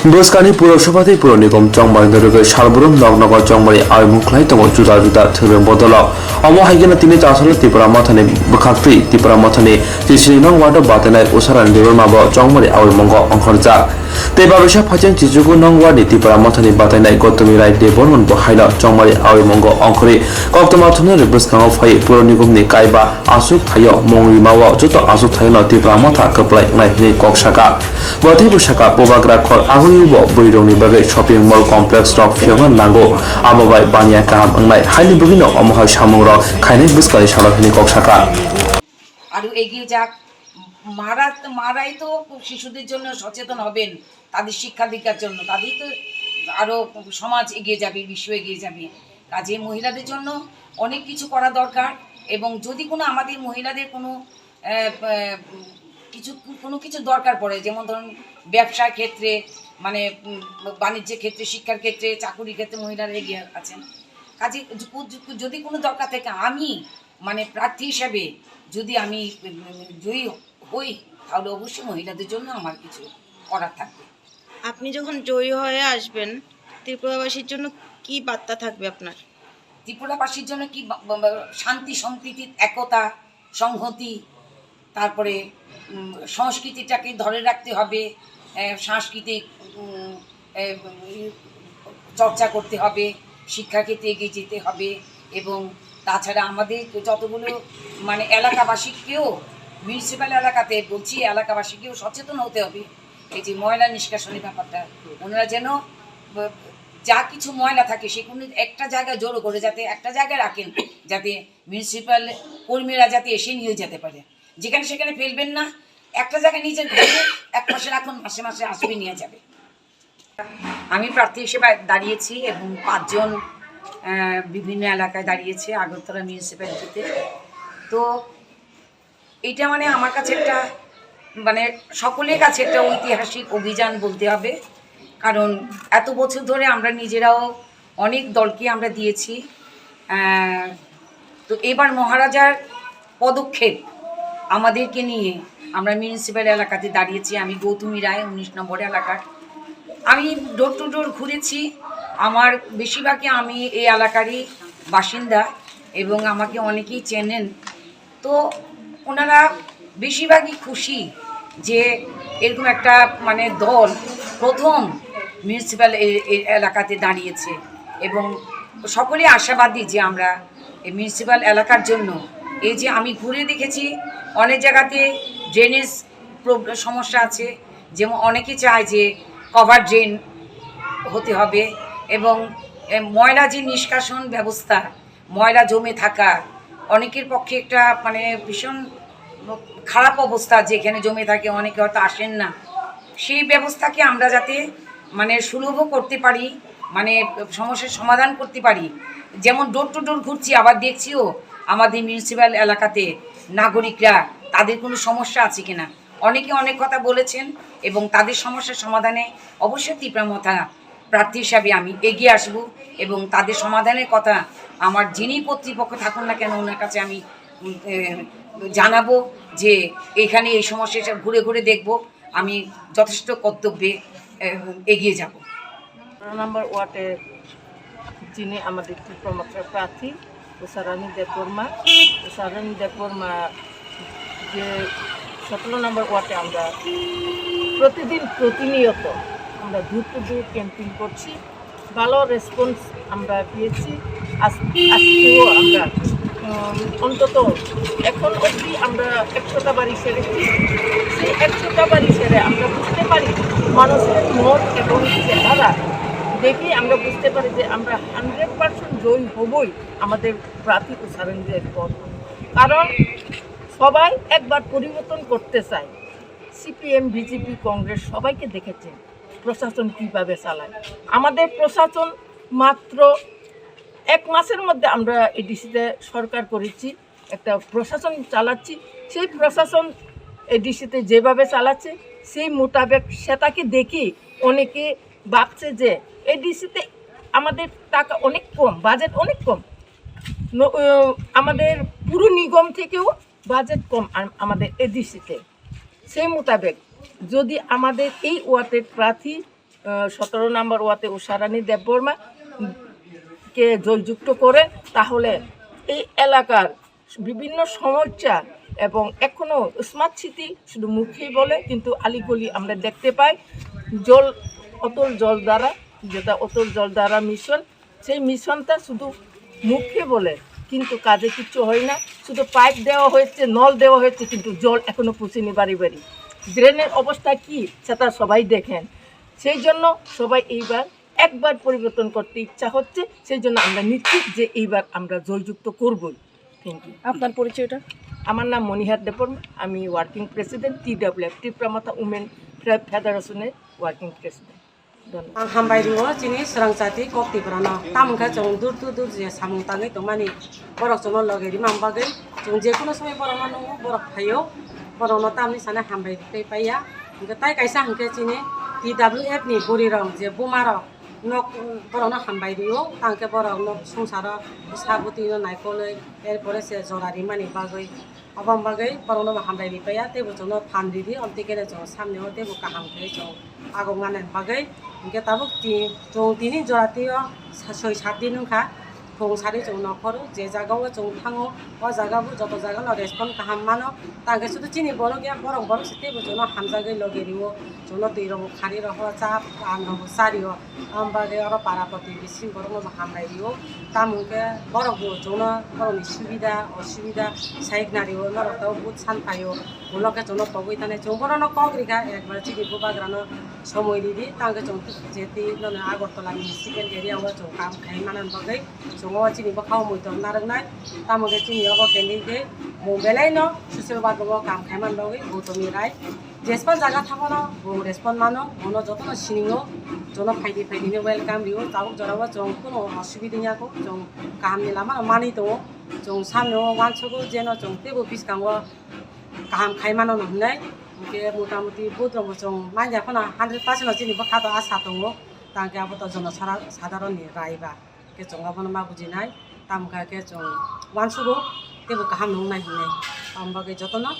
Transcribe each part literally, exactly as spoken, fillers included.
Bwskangni Purosabha tei Puro Nigom chongmari norogwi salbrum nok nogo chongmari aimung khlai tongo juda juda thwrwng bodolo. Omo hai kheno tini chasalo Tipra Mothani bwkhaktwi Tipra Mothani Chisini nong wado batainai Usarani Debbarma bo chongmari awimungo ongkhorjak. Tei babisa phaijang chichugo nong wani Tipra Mothani batainai Gotami Rai Debbarman bo haino chongmari awimungo ongkhorwi koktwma thumnani bwskango phai Puro Nigomni kaiba aswk thaio mung rimao joto aswk thaiono Tipra Motha kwplai wngnai hwnwi kok saka. Bo teibo saka, Bubagra khor agunibo bwrwirokni bagwi shopping mall complex rok phiyokna nango, abo bai baniya kaham wngnai haini bagwino omo hai samungrok khainai bwskangni salo hwnwi kok saka. আরও এগিয়ে যাক। মারা মারাই তো শিশুদের জন্য সচেতন হবেন, তাদের শিক্ষা দীক্ষার জন্য, তাদেরই তো আরও সমাজ এগিয়ে যাবে, বিশ্ব এগিয়ে যাবে। কাজে মহিলাদের জন্য অনেক কিছু করা দরকার। এবং যদি কোনো আমাদের মহিলাদের কোনো আহ, আহ, কিছু কোনো কিছু দরকার পড়ে, যেমন ধরুন ব্যবসার ক্ষেত্রে, মানে উম, বাণিজ্যের ক্ষেত্রে, শিক্ষার ক্ষেত্রে, চাকুরির ক্ষেত্রে মহিলারা এগিয়ে আছেন। কাজে য- য- যদি কোনো দরকার থাকে, আমি মানে প্রার্থী হিসাবে যদি আমি উম, জয়ী হই, তাহলে অবশ্যই মহিলাদের জন্য আমার কিছু করার থাকবে। আপনি যখন জয়ী হয়ে আসবেন, ত্রিপুরাবাসীর জন্য কি বার্তা থাকবে আপনার? ত্রিপুরাবাসীর জন্য কি বা- বা- বা- শান্তি সম্প্রীতি, একতা, সংহতি, তারপরে উম, সংস্কৃতিটাকে ধরে রাখতে হবে। আহ, সাংস্কৃতিক উম, আহ, চর্চা করতে হবে, শিক্ষাক্ষেত্রে এগিয়ে যেতে হবে। এবং তাছাড়া আমাদের যতগুলো মানে এলাকাবাসীকেও, মিউনিসিপ্যাল এলাকাতে বলছি, এলাকাবাসীকেও সচেতন হতে হবে। এই যে ময়লা নিষ্কাশনের ব্যাপারটা, ওনারা যেন ব- যা কিছু ময়লা থাকে সেগুলো একটা জায়গায় জড়ো করে যাতে একটা জায়গায় রাখেন, যাতে মিউনিসিপ্যাল কর্মীরা যাতে এসে নিয়ে যেতে পারে। যেখানে সেখানে ফেলবেন না, একটা জায়গায় নিজের ঘরে এক পাশে রাখুন, মাসে মাসে আসবে, নিয়ে যাবে। আমি প্রার্থী হিসেবে দাঁড়িয়েছি এবং পাঁচজন আহ, বিভিন্ন এলাকায় দাঁড়িয়েছে আগরতলা মিউনিসিপ্যালিটিতে। তো এটা মানে আমার কাছে একটা, মানে সকলের কাছে একটা ঐতিহাসিক অভিযান বলতে হবে। কারণ এত বছর ধরে আমরা নিজেরাও অনেক দলকে আমরা দিয়েছি। আহ, তো এবার মহারাজার পদক্ষেপ আমাদেরকে নিয়ে আমরা মিউনিসিপ্যাল এলাকাতে দাঁড়িয়েছি। আমি গৌতমী রায়, উনিশ নম্বর এলাকার। আমি ডোর টু ডোর ঘুরেছি। আমার বেশিরভাগই আমি এই এলাকারই বাসিন্দা এবং আমাকে অনেকেই চেনেন। তো ওনারা বেশিরভাগই খুশি যে এরকম একটা মানে দল প্রথম মিউনিসিপ্যাল এলাকাতে দাঁড়িয়েছে এবং সকলেই আশাবাদী যে আমরা এই মিউনিসিপ্যাল এলাকার জন্য। এই যে আমি ঘুরে দেখেছি, অনেক জায়গাতে ড্রেনেজ প্রব- সমস্যা আছে, যেমন অনেকে চায় যে কভার ড্রেন হতে হবে এবং এ, ময়লা যে নিষ্কাশন ব্যবস্থা, ময়লা জমে থাকা, অনেকের পক্ষে একটা মানে ভীষণ খারাপ অবস্থা, যেখানে জমে থাকে, অনেকে হয়তো আসেন না। সেই ব্যবস্থাকে আমরা যাতে মানে সুলভ করতে পারি, মানে সমস্যার সমাধান করতে পারি। যেমন ডোর টু ডোর ঘুরছি, আবার দেখছিও আমাদের মিউনিসিপ্যাল এলাকাতে নাগরিকরা, তাদের কোনো সমস্যা আছে কিনা। অনেকে অনেক কথা বলেছেন এবং তাদের সমস্যার সমাধানে অবশ্যই তিপ্রা মথা প্রার্থী হিসাবে আমি এগিয়ে আসব এবং তাদের সমাধানের কথা আমার যিনি কর্তৃপক্ষ থাকুন না কেন, ওনার কাছে আমি উম, এ, জানাবো যে এইখানে এই সমস্যা হিসাবে ঘুরে ঘুরে দেখব। আমি যথেষ্ট কর্তব্যে এ, এগিয়ে যাব। নম্বর ওয়ার্ডে যিনি আমাদের ত্রিপ্রমাত্রা প্রার্থী উষারানী দেববর্মা। উষারানী দেববর্মা যে সতেরো নম্বর ওয়ার্ডে আমরা প্রতিদিন প্রতিনিয়ত আমরা ডোর টু ডোর ক্যাম্পেইন করছি। ভালো রেসপন্স আমরা পেয়েছি। আজ- আজকেও আমরা উম, অন্তত এখন অবধি আমরা একশোটা বাড়ি সেরেছি। সেই একশোটা বাড়ি সেরে আমরা বুঝতে পারি মানুষের মন এবং চেহারা দেখেই আমরা বুঝতে পারি যে আমরা হান্ড্রেড পার্সেন্ট জয়ী হবই আমাদের প্রার্থী উষারানী দেববর্মা। কারণ সবাই একবার পরিবর্তন করতে চায়। সিপিএম, বিজেপি, কংগ্রেস সবাইকে দেখেছেন প্রশাসন কিভাবে চালায়। আমাদের প্রশাসন মাত্র এক মাসের মধ্যে আমরা এডিসিতে সরকার করেছি, একটা প্রশাসন চালাচ্ছি। সেই প্রশাসন এডিসিতে যেভাবে চালাচ্ছে, সেই মোতাবেক সেটাকে দেখে অনেকে ভাবছে যে এডিসিতে আমাদের টাকা অনেক কম, বাজেট অনেক কম। ন- আহ, আমাদের পুর নিগম থেকেও বাজেট কম আম- আমাদের এডিসিতে। সেই মোতাবেক যদি আমাদের এই ওয়ার্ডের প্রার্থী আহ, সতেরো নম্বর ওয়ার্ডে উষারানী দেববর্মা কে জয়যুক্ত করে, তাহলে এই এলাকার বিভিন্ন সমস্যা এবং এখনো স্মার্ট সিটি শুধু মুখেই বলে, কিন্তু অলিগলি আমরা দেখতে পাই জল, অটল জল দ্বারা, যেটা অটল জল দ্বারা মিশন, সেই মিশনটা শুধু মুখে বলে, কিন্তু কাজে কিচ্ছু হয় না। শুধু পাইপ দেওয়া হয়েছে, নল দেওয়া হয়েছে, কিন্তু জল এখনো পৌঁছেনি বাড়ি বাড়ি। ড্রেনের অবস্থা কি, সেটা সবাই দেখেন। সেই জন্য সবাই এইবার একবার পরিবর্তন করতে ইচ্ছা হচ্ছে, সেই জন্য আমরা নিশ্চিত যে এইবার আমরা জয়যুক্ত করবই। Thank you. আপনার পরিচয়টা? আমার নাম মণিহার দেববর্মা, আমি ওয়ার্কিং প্রেসিডেন্ট টিডাব্লিউএফ, ত্রিপুরা মথা উমেন ফেডারেশনের ওয়ার্কিং প্রেসিডেন্ট। ধন্যবাদ। Ang hambai rio chini srang chati kok tiprano. Tamo khe chwng dur tu dur je samung tangwi tongmani borok chwngno loge rimani bagwi chwng je kono somoi borokno nungo, borok phaio, borokno tamni sana hambai tei paiya. Hwnkhe tai kaisa hwnkhe chini T W F ni bwrwi rok je buma rok nok borokno hambai rio, tangkhe borok nok swngcharo bwsa bwtwino naikolwi, er pore se jora rimani bagwi. Aboni bagwi borokno bo hambai ri paiya, tei bo chwngno phan ridi, amtwi khe chwng samni o tei bo kaham khe chwng agok nani bagwi. Hinkhe tabuk ti-, chwng tini jora twi o sa-, soi sat din wngkha, phung sari chwng nokhoro, je jaga o chwng thango, o jaga bo joto jaga no respond kaham mano. Tangkhe sudu chini borok ya, borok borok se tei bo chwngno hamjagwi loge rio, chwngno twi rok bo khari rok o, cha pan rok bo cha rio. Ang bagwi oro para protibesi borokno bo hambai rio. Tamo hwnkhe borok bo chwngno borokni subida osubida sai khna rio, norok tabuk buj san phaio, ulo khe chwngno togwi thani chwng borokno kok rikha, ekbar chini bubagrano somoi ridi, tamo khe chwng je twi nono Agartala ni municipal area o chwng kam khai manani bagwi chwng o chini bwkhao muitok narwknai, tamo khe chini obo candidate bo belai no social work o kam khai man bagwi Gautami Rai. Jespa jaga thapano bo respond mano, bono jotono siningo, jono phaidi phaidini welcome rio, tabuk jorao chwng kuno osubida ya kho, chwng kahamni lamano manwi tongo, chwng samno uansugo jeno chwng teibo bwskango kaham khai mano hwnwi, hinkhe mota moti vote rokbo chwng manya phano hundred percent no chini bwkha to asa tongo, tangkhe abo to jono sara-, sadharonni rai ba. Khe chwng abono ma bujinai, tamo kha khe chwng uansugo teibo kaham nungnai hinwi. Aboni bagwi jotono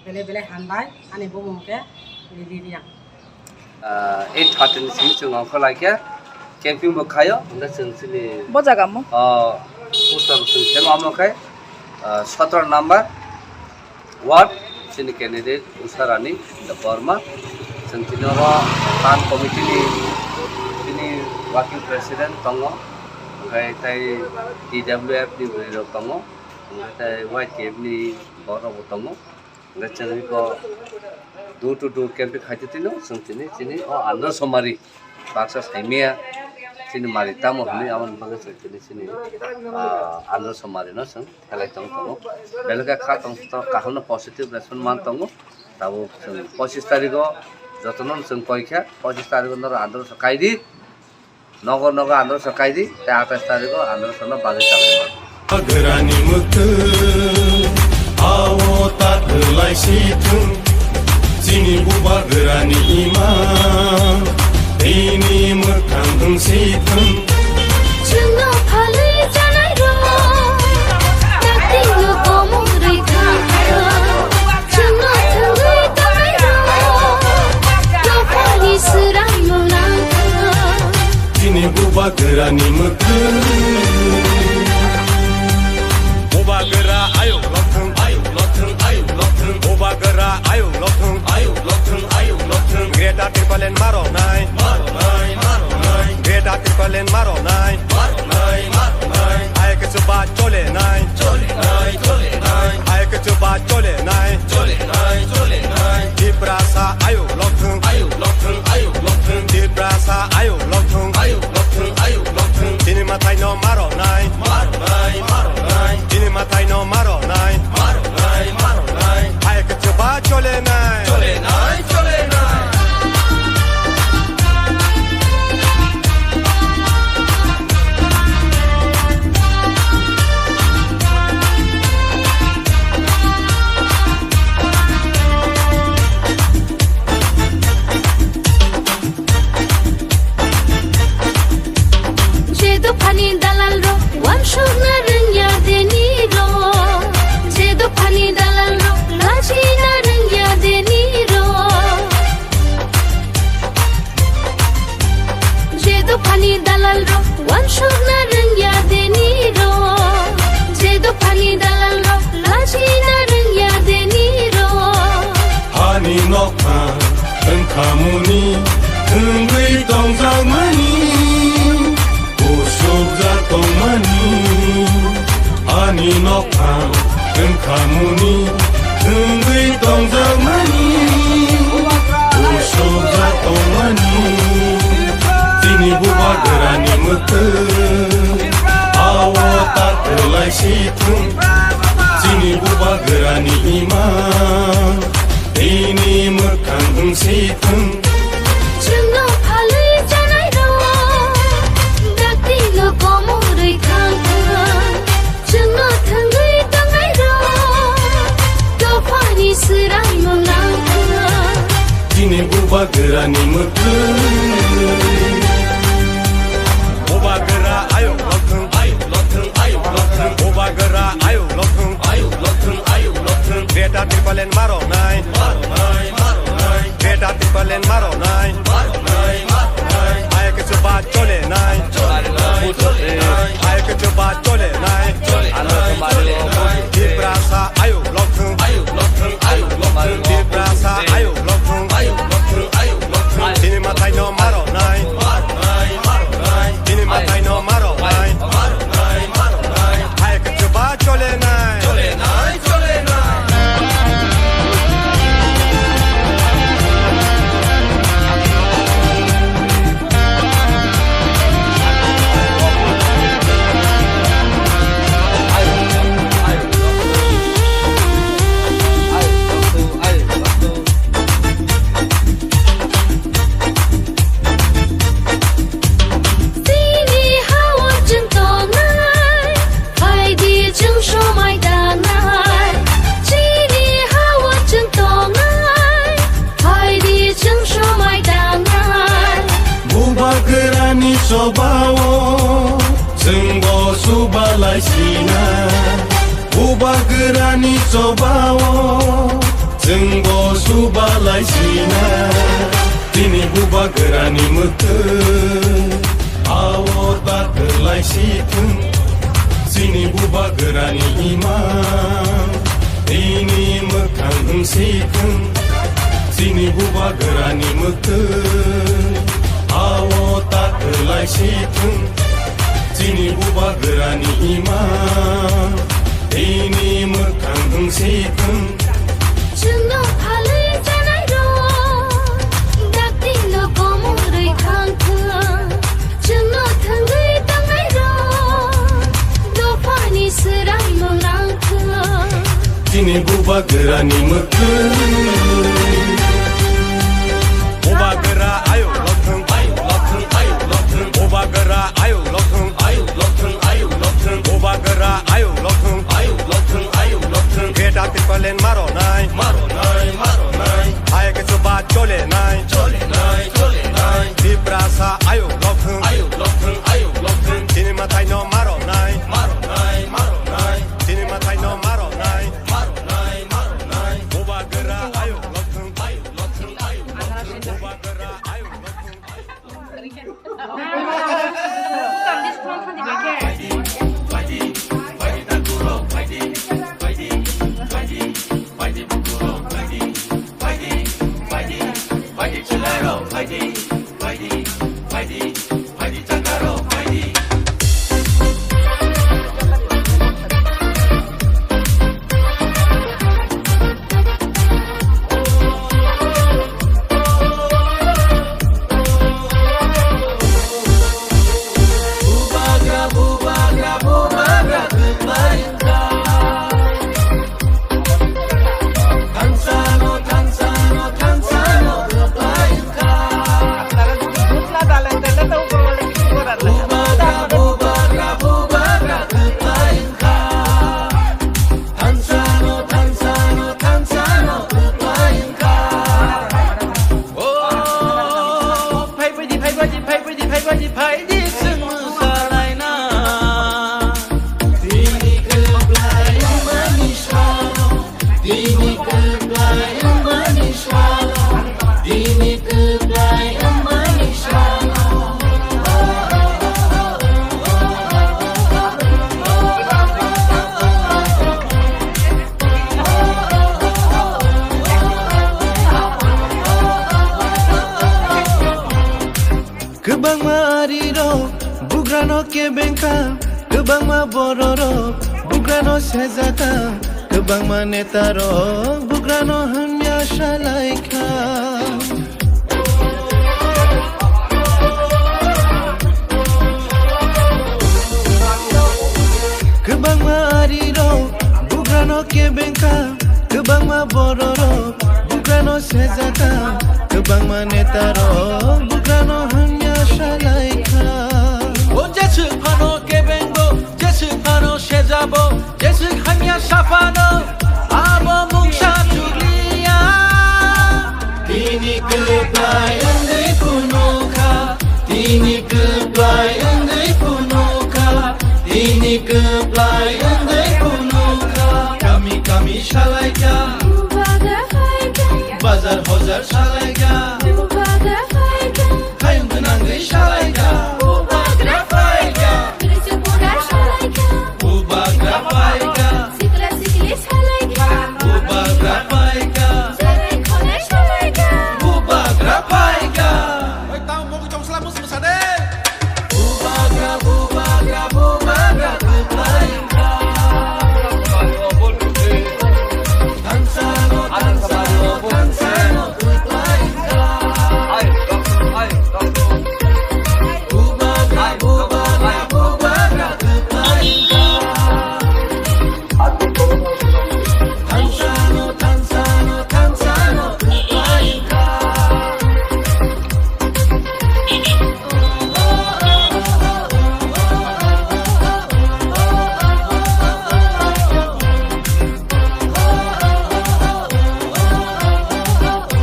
belai belai hambai, ani bumung khe Lily Reang. Ah, eight thirty ni simi chwng ongkhor lai khe camping bo khaio, hwnkhe chwng chini, bo jaga mo? Ah, poster bo chwng themo, amo khe, ah, sotoro number. Ward chini candidate Usha Rani Debbarma. Chwng tini oro town committee ni chini working president tongo, hwnkhe tei T W F ni bwrwi rok tongo, hwnkhe tei Y T F ni borok rok bo tongo. Hwnkhe chwng iko door to door campaign khai tongtino, chwng tini chini o Andhra Somari baksa saimaya chini mari tamo hwnwi, aboni bagwi chwng tini chini, ah, Andhra Somari no chwng khelai tong tongo. Belai khe kha tong tong kaham no positive response man tongo. Tabuk chwng pochis tarikh o jotono chwng koi kha, pochis tarikh o norok Andhra so kai di, nogo nogo Andhra so kai di, tei atais tarikh o Andhra so no bagwi chalai mano. Bubagrani mwkhwtwng, ao ta kwlai si thung. Chini bubagrani imang, bini mwkhang wng si thung. Chwngno phalwi chanairok, dakti no komorwi thangkha. Chwngno thwngwi tongnairok, nokhorni swrangno nangkha. Chini bubagrani mwkhwtwng. Bubagra ayuk lokthwng, ayuk lokthwng, ayuk lokthwng. Bubagra ayuk lokthwng, ayuk lokthwng, ayuk lokthwng. Greater Tipraland maronai, maronai, maronai. Greater Tipraland maronai, maronai, maronai. Hai kichu ba chole nai, chole nai, chole nai. Hai kichu ba chole nai, chole nai, chole nai. Tiprasa ayuk lokthwng, ayuk lokthwng, ayuk lokthwng. Tiprasa ayuk lokthwng, ayuk lokthwng, ayuk lokthwng. Chini mathai no maronai, maronai, maronai. Chini mathai no maronai, maronai, maronai. Hai kichu ba chole nai, chole nai, chole nai. Ni dalal rok wansukna rwngya deni rok, je dophani dalal rok lachina rwngya deni rok. Hani nokha wngkhamuni wngwi tongjakmani, usukjak tongmani. Ani nokha wngkhamuni wngwi tongjakmani, usukjak tongmani. Chini bubagrani mwkhwtwng, ao ta kwlai si thung. Chini bubagrani ima, bini mwkhang wng si thung. Chwngno phalwi chanai rok, dakti no komorwi thang thang. Chwngno thangwi tongnairok, dophani swraimung nangkha. Chini bubagrani mwkhwtwng. Bubagra ayuk lokthwng, ayuk lokthwng, ayuk lokthwng. Bubagra ayuk lokthwng, ayuk lokthwng, ayuk lokthwng. Greater Tipraland maroknai, maroknai, maroknai. Greater Tipraland maroknai, maroknai, maroknai. Hai kichu ba chole nai. Hai kichu ba chole nai. Tiprasa ayuk lokthwng. Tiprasa ayuk lokthwng. Chini mwtai no maroknai. Chini mwtai no maroknai. Hai kichu ba chole nai. Chini ha-o chwng tongnai, phaidi chwng somai dangnai. Chini ha-o chwng tongnai, phaidi chwng somai dangnai. Bubagrani chobao chwngbo subalai sinai. Bubagrani chobao chwngbo subalai sinai. Chini bubagrani mwkhwtwng, ao ta kwlai si thung. Chini bubagrani ima, bini mwkhang wng si thung. Chini bubagrani mwkhwtwng, ao ta kwlai si thung. Chini bubagrani ima, bini mwkhang wng si thung. Chwngno phalwi chanai rok, dakti no komorwi thang thung. Chwngno thangwi tongnai rok, dophani swraimung nang thung. Chini bubagrani mwkhwtwng. Bubagra ayuk lokthwng, ayuk lokthwng, ayuk lokthwng. Bubagra ayuk lokthwng, ayuk lokthwng, ayuk lokthwng. Bubagra ayuk lokthwng, ayuk lokthwng, ayuk lokthwng. Greater Tipraland maroknai, maroknai, maroknai. Hai kichu ba chole nai, chole nai, chole nai. Tiprasa ayuk lokthwng, ayuk lokthwng, ayuk lokthwng. Chini mwtai no maroknai, maroknai, maroknai. Chini mwtai no maroknai, maroknai, maroknai. Bubagra ayuk lokthwng, ayuk lokthwng, ayuk lokthwng. Bubagra ayuk lokthwng, ayuk lokthwng. O, phai baidi, phai baidi, phai baidi, phai baidi, phai di, chwng mwsalaina. Tini kwplai wngmani salo, tini kwplai wngmani salo, tini kwplai wngmani salo. Kwbangma arirok bugrano kebengkha, kwbangma bororok bugrano sejaka, kwbangma netarok bugrano hamya salaikha. Kwbangma arirok bugrano kebengkha, kwbangma bororok bugrano sejaka, kwbangma netarok bugrano hamya salaikha. O jeswk phano kebengo, jeswk phano sejabo, jeswk hamya saphano, abo mungsa chukliya. Tini kwplai wngwi phunukha, tini kwplai wngwi phunukha, tini kwplai wngwi phunukha. Kami kami salaikha, bazar hojar salaikha.